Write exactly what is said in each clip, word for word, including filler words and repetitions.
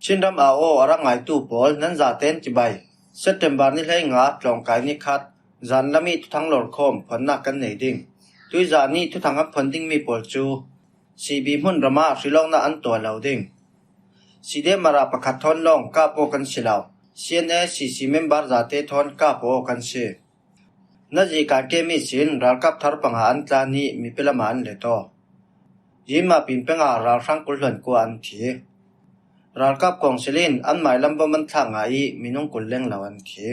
Chinram a aw a rak ngaitu pawl nan zaten cibai. September ni hleinga tlawngkai ni khat, zanlam i thuthang lawrkhawm phuannak kan nei ding. Tuizan i thuthang a phuan dingmi pawl cu C B hmunram ah hrilawknak an tuah lo ding. C D M R A pakhat thawn lawng kap aw kan si lo. C N A C C member zate thawn kap aw kan si. Nazi kan kem ihsin ralkap thar panga an tlan i mipi lamah an let aw. Yinma pin pengah ralhrang kul hluan kua an thi. Ralkap kawngsil in an mailam bom an thlak ngai i minung kul leng lo an thi.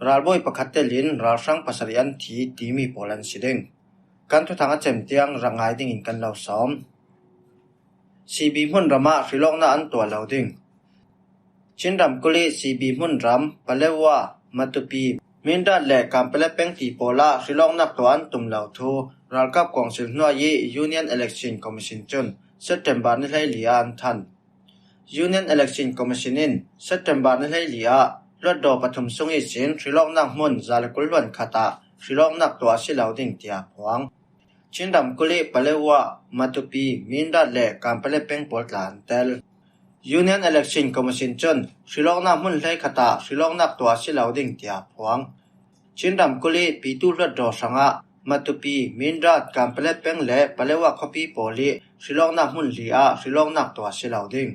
Ralbawi pakhat telin ralhrang pasarih an thi timi pawl an si ding. Kan thuthang a cem tiang rak ngai dingin kan lo sawm. C B hmunram ah hrilawknak an tuah lo ding. Chinram kulh i C B hmunram, Paletwa, Matupi, Mindat le Kanpetlet peng ti pawl ah hrilawknak tuah an tum lo thu ralkap kawngsil hnuai i Union Election Commission cun September ni hleili ah an than. Union Election Commission in September ni hleili ah hluatdaw pathum sung ihsin hrilawknak hmun za le kul hluan khat ah hrilawknak tuah a si lo ding tiah a phuang. Chinram kulh i Paletwa, Matupi, Mindat le Kanpetlet peng pawl tla an tel. Union Election Commission cun hrilawknak hmun hleikhat ah hrilawknak tuah a si lo ding tiah a phuang. Chinram kulh i Pitu hluatdaw hrangah Matupi, Mindat, Kanpetlet peng le Paletwa khuapi pawl i hrilawknak hmun li ah hrilawknak tuah a si lo ding.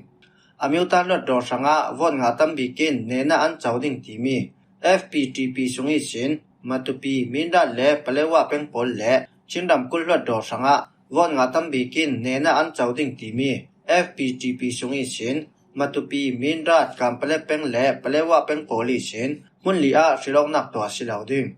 Amyotha hluatdaw hrangah vote ngah tam bik in nehna an co ding timi F P T P sung ihsin Matupi, Mindat le Paletwa peng pawl le Chinram kulh hluatdaw hrangah vote ngah tam bik in nehna an co ding timi F P T P sung ihsin Matupi, Mindat, Kanpetlet peng le Paletwa peng pawl ihsin hmun li ah hrilawknak tuah a si lo ding.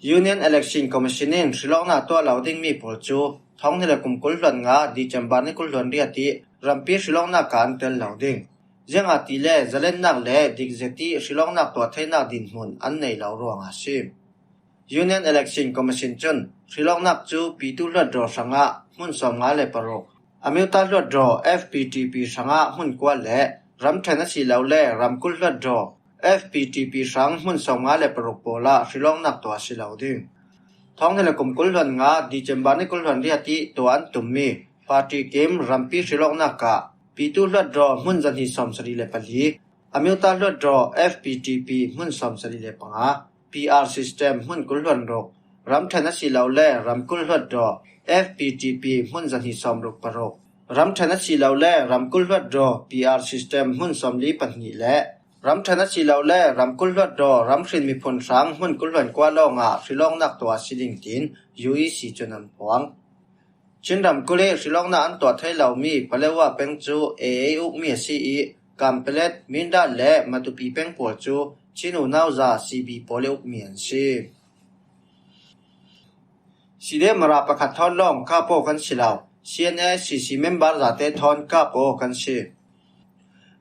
Union Election Commission in hrilawknak tuah lo dingmi pawl cu thawng hnih le kum kul hluan nga December ni kul hluan riat i rampi hrilawknak ah an tel lo ding. Ziangahtile zalennak le dikzet i hrilawknak tuah theinak dinhmun an nei lo ruangah a si. Union Election Commission cun hrilawknak cu Pitu hluatdaw hrangah hmun sawmnga le paruk, Amyotha hluatdaw F P T P hrangah hmun kua le ramṭhen a si lo le ramkulh hluatdaw F P T P hrang hmun sawmnga le paruk pawl ah hrilawknak tuah a si lo ding. Thawng hnih le kum kul hluan nga December ni kul hluan riat i tuah an tummi party kim rampi hrilawknak ah Pitu hluatdaw hmun zahnih sawmsarih le pali, Amyotha hluatdaw F P T P hmun sawmsarih le panga, P R system hmun kul hluan ruk, ramṭhen a si lo le ramkulh hluatdaw F P T P hmun zahnih sawmruk paruk, ramṭhen a si lo le ramkulh hluatdaw P R system hmun sawmli pahnih le ramṭhen a si lo le ramkulh hluatdaw ramhrin miphun hrang hmun kul hluan kua lawngah hrilawknak tuah a si ding tiin U E C cun an phuang. Chinram kulh i hrilawknak an tuah thei lomi Paletwa peng cu A A ukmi a si i Kanpetlet, Mindat le Matupi peng pawl cu Chin unauza C B pawl i ukmi an si. C D M R A pakhat thawn lawng kap aw kan si lo, C N A C C member zate thawn kap aw kan si.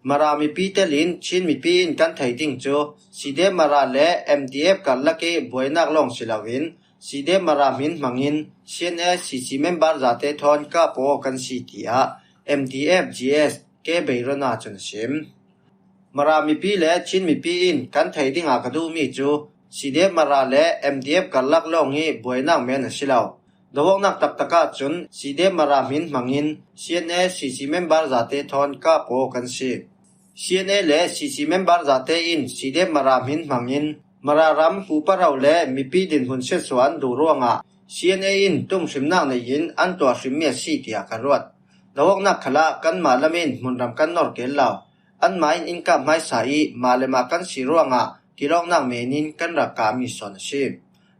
Mara mipi telin Chin mipi in kan thei ding cu C D M R A le M D F karlak i buainak lawng si loin C D M R A hmin hmangin C N A C C member zate thawn kap aw kan si, tiah M D F G S K Beirona cun a sim. Mara mipi le Chin mipi in kan thei dingah ka duhmi cu C D M R A le M D F karlak lawng i buainak men a si lo. Doawknak taktak ahcun C D M R A hmin hmangin C N A C C member zate thawn kap aw kan si. C N A le C C member zate in C D M R A hmin hmangin Mara ram huparo le mipi dinhmun siatsuah an duh ruangah C N A in tumhrimnak nei in an tuah hrimmi a si, tiah ka ruat. Doawknak khalah kanmah lam in hmunram kan nor keel lo. Anmah in inn kap hmaisa i mah le mah kan si ruangah kilawknak men in kan rak kahmi sawn a si.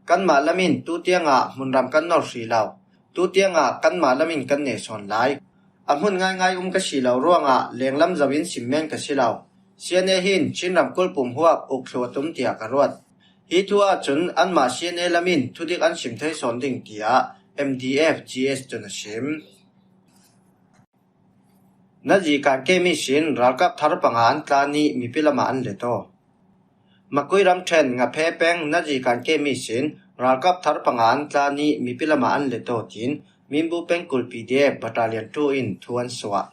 Kanmah lam in tutiangah hmunram kan nor hri lo. Tutiangah kanmah lam in kan neh sawn lai. A hmun ngaingai um ka si lo ruangah lenglam zoh in sim men ka si lo. C N A hin Chin ramkulh pumhuap uk thluh a tum tiah ka ruat. Hi thu ahcun anmah C N A lam in thudik an sim thei sawn ding, tiah M D F G S cun a sim. Nazi kan kem ihsin ralkap thar panga an tlan i mipi lamah an let aw. Makui ramṭhen Ngaphe peng nazi kan kem ihsin ralkap thar panga an tlan i mipi lamah an let aw, tiin Minbu pengkul P D F Battalion two in thu an suah.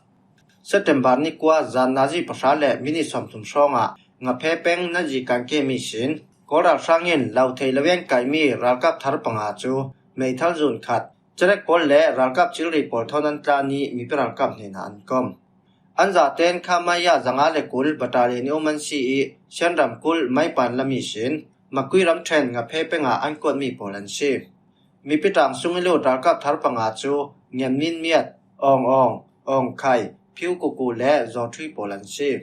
September ni kua zan nazi pahra le minit sawmthum hrawngah Ngaphe peng nazi kan kem ihsin Kawl ralhrang in lo thei lo in kaihmi ralkap thar panga cu meithal zun khat, cerek pawl le ralkap cilri pawl thawn an tlan i mipi ralkap hnenah an kom. An zaten Khamaya zanga le kul battalion i um an si i, Shan ramkulh Maipan lam ihsin, Makui ramthen Ngaphe pengah an kuatmi pawl an si. Mipi tang sung i lut ralkap thar panga cu Ngian Min Miat, Awng Awng, Awng Khai, Phiu Kuku le Zaw Thui pawl an si.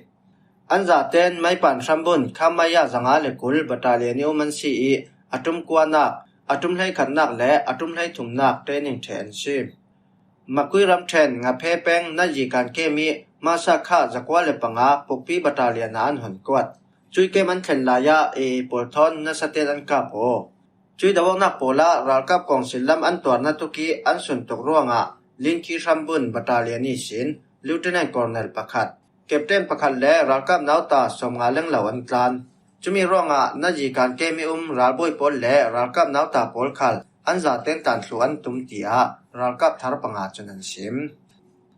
An zaten Maipan hrambun Khamaya zanga le kul battalion i um an si i, a tum kuanak, a tum hleikhatnak le a tum hleithumnak training ṭheh an si. Makui ramthen Ngaphe peng Nayi kan kem i, Masa kha zakua le panga Pukpi battalion ah an hun kuat. Cui kem an thlen lai ah A A pawl thawn nasaten an kap aw. Cui do awknak pawl ah ralkap kawngsil lam an tuarna tuk i an sun tuk ruangah Linkhi hrambun battalion ihsin Lieutenant Colonel pakhat, Captain pakhat le ralkap nauta sawmnga lenglo an tlan. Cumi ruangah Nayi kan kem i um ralbawi pawl le ralkap nauta pawl khal an zaten tlan thluh an tum, tiah ralkap thar panga cun an sim.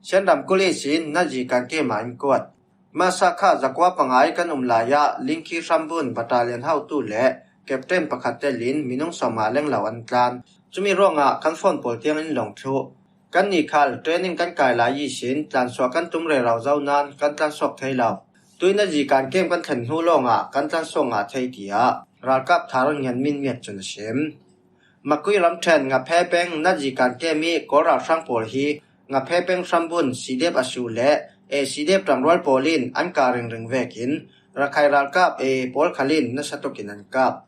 Shan ramkulh ihsin Nayi kan kem ah in kuat. Masa kha zakua panga i kan um lai ah Linkhi hrambun battalion hotu le captain pakhat telin minung sawmnga lenglo an tlan. Cumi ruangah kan phone pawl tiang in lawng thluh. Kannih khal training kan kai lai ihsin tlansuah kan tum rero zo nain kan tlansuak thei lo. Tui Nayi kan kem kan thlen hnu lawngah kan tlansuak ngah thei, tiah ralkap thar Ngian Min Miat cun a sim. Makui ramthen Ngaphe peng Nayi kan kem i Kawl ralhrang pawl hi Ngaphe peng hrambun C D F a su le A C D F ṭangrual pawl in an kah ringring vekin Rakhine ralkap A A pawl khal in nasa tukin an kap.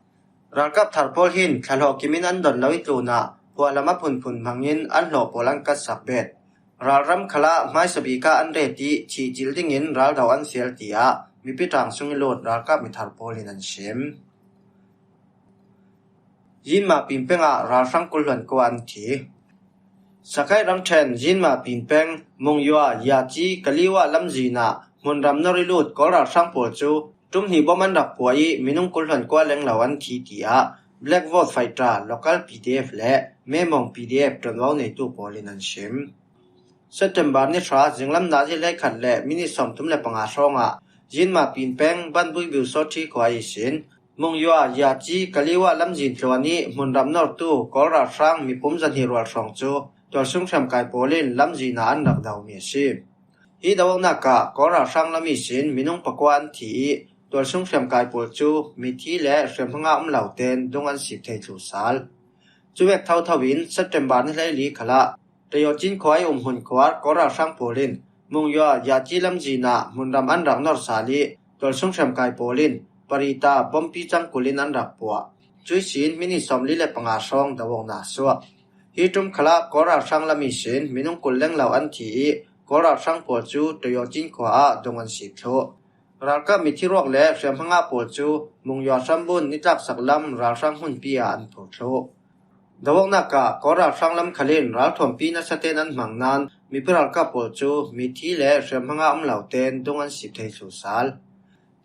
Ralkap thar pawl hin thlahlawh kim in an don lo i tlunah pualam a phunphun hmangin an hlawh pawl an katsak bet. Ralram khalah hmaisabik ah an ret i thihcilh dingin raldo an fial, tiah mipi ṭang sung i lut ralkap mithar pawl in an sim. Yinma Pin pengah ralhrang kul hluan kua an thi. Sakai ramṭhen Yinma Pin peng Mungyua Yaci Kaliwa lamzin ah hmunram nor i lut Kawl ralhrang pawl cu ṭum hnih bom an rak puah i minung kul hluan kua lenglo an thi, tiah Black Wolf Fighter local P D F le Memawng P D F ṭuanvo neitu pawl in an sim. September ni hra zinglam nazi hleikhat le minit sawmthum le panga hrawngah Yinma Pin peng Banbui Biu Sawṭhi khua ihsin Mungyua Yaci Kaliwa lamzin tluan i hmunram nortu Kawl ralhrang mipum zahnih rual hrawng cu tualsung hriamkai pawl in lamzin ah an rak domi a si. Hi do awknak ah Kawl ralhrang lam ihsin minung pakua an thi i tualsung hriamkai pawl cu mithi le hriamhma ngah um lo tein dung an sip thei thlu sal. Cuvek thotho in September ni hleili khalah Tayawcin khua i um hmunkhuar Kawl ralhrang pawl in Mungyua Yaci lamzin ah hmunram an rak nor sal i tualsung hriamkai pawl in parita bompi cangkul in an rak puah. Cui sin minit sawmli le panga hrawng do awknak a suak. Hi ṭum khalah Kawl ralhrang lam ihsin minung kul lenglo an thi i Kawl ralhrang pawl cu Tayawcin khua ah dung an sip thluh. Ralkap mithi ruak le hriamhma ngah pawl cu Mungyua hrambun nitlaksak lam ralhrang hmunpi ah an phur thluh. Do awknak ah Kawl ralhrang lam khal in ralthuampi nasaten an hmang nain mipi ralkap pawl cu mithi le hriamhma ngah um lo tein dung an sip thei thlu sal.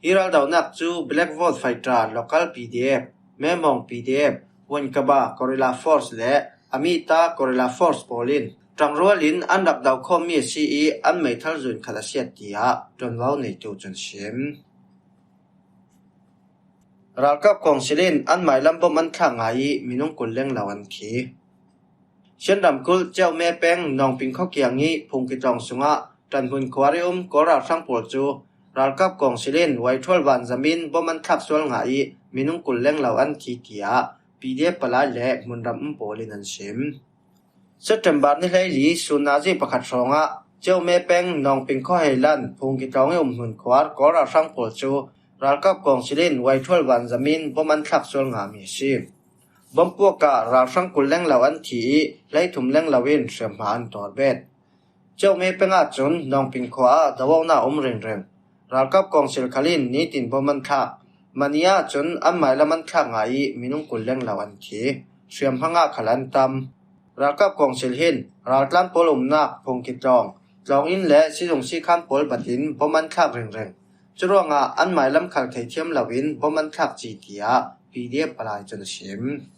Hi raldonak cu Black Wolf Fighter local P D F, Memawng P D F, Wunkaba Guerrilla Force le Amita Guerrilla Force pawl in ṭangrual in an rak do khawmmi a si i an meithal zun khat a si, tiah ṭuanvo neitu cun sim. Ralkap kawngsil in an mailam bom an thlak ngai i minung kul lenglo an thi. Shan ramkulh Ceume peng Nawngping khuakiang i Phungki tlawng sungah Ṭanhmun khuar i um Kawl ralhrang pawl cu ralkap kawngsil in Waithual vanzam in bom an thlak sual ngah i minung kul lenglo an thi, tiah P D F palai le hmunram um pawl in an sim. September ni hleili sun nazi pakhat hrawngah Ceume peng Nawngping khuahei lan Phungki tlawng i um hmunkhuar Kawl ralhrang pawl cu ralkap kawngsil in Waithual vanzam in bom an thlak sual ngahmi a si. Bom puak ah ralhrang kul lenglo an thi i hleithum lenglo in hriamhma an tawr bet. Ceume peng ahcun Nawngping khua ah do awknak a um ringring. Ralkap kawngsil khal in nitin bom an thlak. Mani ahcun an mailam an thlak ngai i minung kul lenglo an thi. Hriamhma ngah khal an tam. Ralkap kawngsil hin raltlan pawl umnak Phungki tlawng, tlawng inn le sizung sikhan pawl batin bom an thlak ringring. Curuangah an mailam khal theithiam loin bom an thlak ci, tiah P D F palai cun a sim.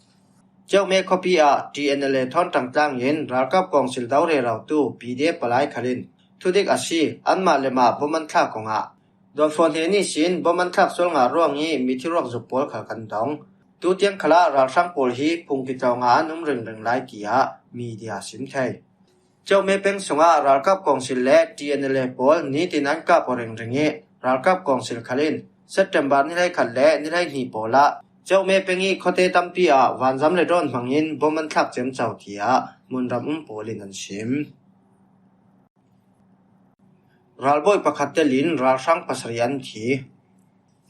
Ceume khuapi ah T N L A thawn ṭangtlang in ralkap kawngsil do rerotu P D F palai khal in thudik a si, anmah le mah bom an thlak kong ah dawnfawn hnen ihsin bom an thlak sual ngah ruang i mithi ruak zuk pawl khal kan dong. Tutiang khalah ralhrang pawl hi Phungki tlawng ah an um ringring lai, tiah media sim thei. Chome peng sungah ralkap kawngsil le T N L A pawl nitin an kap aw ringring ih, ralkap kawngsil khal in September ni hleikhat le ni hleihnih pawlah Chome peng ih khuate tampi ah vanzam le drone hmangin bom an thlak ciamco, tiah hmunram um pawl in an sim. Ralbawi pakhat telin ralhrang pasarih an thi.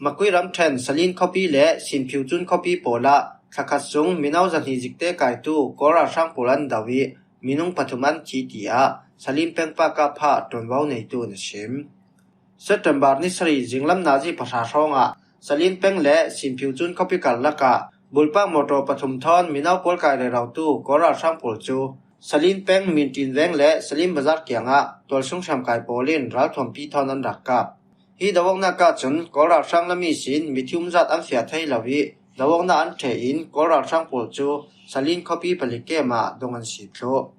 Makui ramṭhen Salin khuapi le Sinphiu Cun khuapi pawlah thlakhat sung mino zahnih zikte kaitu Kawl ralhrang pawl an do ih minung pathum an thi, tiah Salin peng pakap ah ṭuanvo neitu in a sim. September ni sarih zinglam nazi pahra hrawngah Salin peng le Sinphiu Cun khuapi karlakah bulpak mawtaw pathum thawn mino pawl kai rerotu Kawl ralhrang pawl cu Salin peng Mintin veng le Salin bazar kiangah tualsung hriamkai pawl in ralthuampi thawn an rak kap. Hi do-awknak ahcun Kawl ralhrang lam ihsin mithi umzat an fiah thei lo ih do-awknak an ṭheh in Kawl ralhrang pawl cu Salin khuapi palik kem ah dong an si thluh.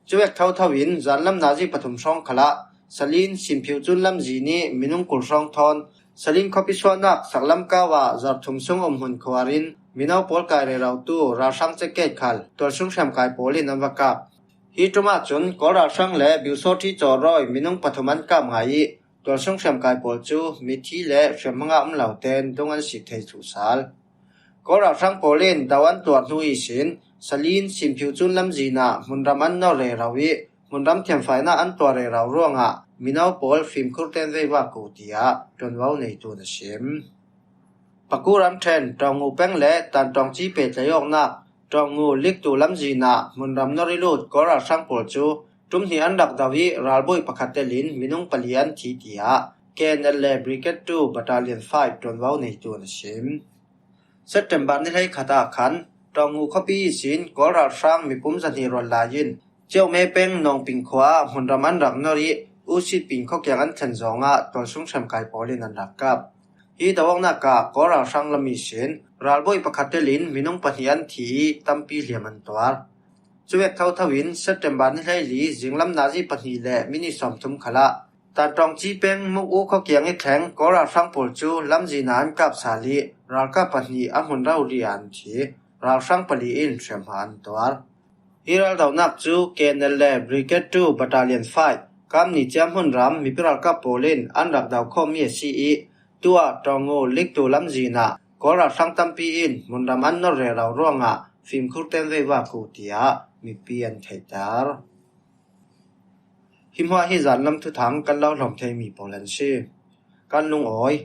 Cuvek thotho in zanlam nazi pathum hrawng khalah Salin Sinphiu Cun lamzin ih minung kul hrawng thawn Salin khuapi suahnak saklam kau ah zarh thum sung umhmun khuar in mino pawl kai rerotu ralhrang ceket khal tualsung hriamkai pawl in an va kap. Hi ṭum ahcun Kawl ralhrang le Biusawṭhi cawrawi minung pathum an kap ngai ih tualsung hriamkai pawl cu mithi le hriamhmang ah um lo tein dong an sik thei thluh sal. Kawl ralhrang pawl in do an tuar hnu ihsin Salin Sinphiu Cun lamzin ah hmunram an nor rero ih hmunram thianfainak an tuar rero ruangah mino pawl fimkhur tein vei va ku, tiah ṭuanvo neitu in a sim. Paku ramṭhen Ṭawngngu peng le Tanṭawngci pehtlai awknak Ṭawngngu Liktu lamzin ah hmunram nor ih lut Kawl ralhrang pawl cu ṭum hnih an rak do ih ralbawi pakhat telin minung pali an thi, tiah K N L le Brigade two Battalion five ṭuanvo neitu in a sim. September ni hleikhat ah khan Ṭawngngu khuapi ihsin Kawl ralhrang mipum zahnih ruat lai in Ciaume peng Nawngping khua ah hmunram an rak nor ih Usit Ping khuakiang an thlen zawngah tualsung hriamkai pawl in an rak kap. Hi do-awknak ah Kawl ralhrang lam ihsin ralbawi pakhat telin minung pahnih an thi ih tampi hliam an tuar. Cuvek thotho in September ni hleili zinglam nazi pahnih le minit sawmthum khalah Tanṭawngci peng Muk U khuakiang ih thleng Kawl ralhrang pawl cu lamzin ah an kap sal ih ralkap pahnih a hmun rori ah an thi. Ralhrang pali in hriamhma an tuar. Hi raldonak cu K N L le Brigade two Battalion five Kamni ciahmun ram mipi ralkap pawl in an rak do khawhmi a si ih, tuah Ṭawngngu Liktu lamzin ah Kawl ralhrang tampi in hmunram an nor rero ruangah fimkhur tein vei va ku, tiah mipi an theihter. Hi hmuah hi zanlam thuthang kan lo hlawm theimi pawl an si. Kan lungawi.